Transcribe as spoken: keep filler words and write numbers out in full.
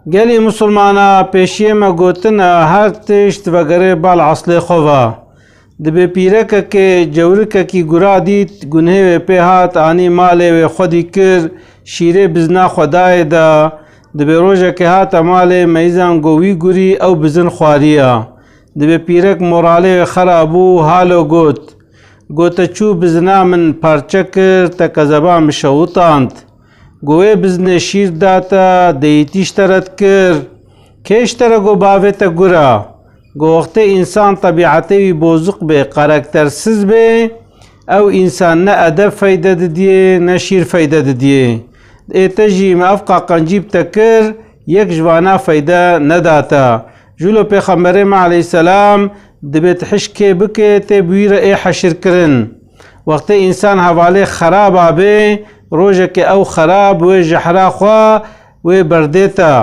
Gelî misilmana, pêşiyê me gotine, her tişt vegere bal eslê xwe ve. Dibê pîrekekê cewrikekî gura dît, gunhê wê pê hat, anî malê wê xwedî kir, şîrê bizna xwe dayê de. Dibê rojekê hate malê, meyzan got wî gurî, ew bizin xwariya. Dibê pîrek moralê wê xera bû, halo got, Go te çû bizina min parçe kir, te kezeba min şewitand. Go wê biznê şîr da te, deyîtî ji te re dikir. Kê ji te re go bavê te gura? Go wextê însan tebîetê wî bozik bê, karaktersiz bê, ew însan ne edeb feyde didiyê, ne şîr feyde didiyê. Ê te jî me ev qaqencî bi te kir, yek ji vana feyde neda te. Jûlo Pêxemberê me aleyhisselam dibê tu hişkê bikê, tê bi wî re ê heşirkirin. Wextê însan hevalê xeraba bê, rojekê ew xerab wê jehra xwe wê berdê te.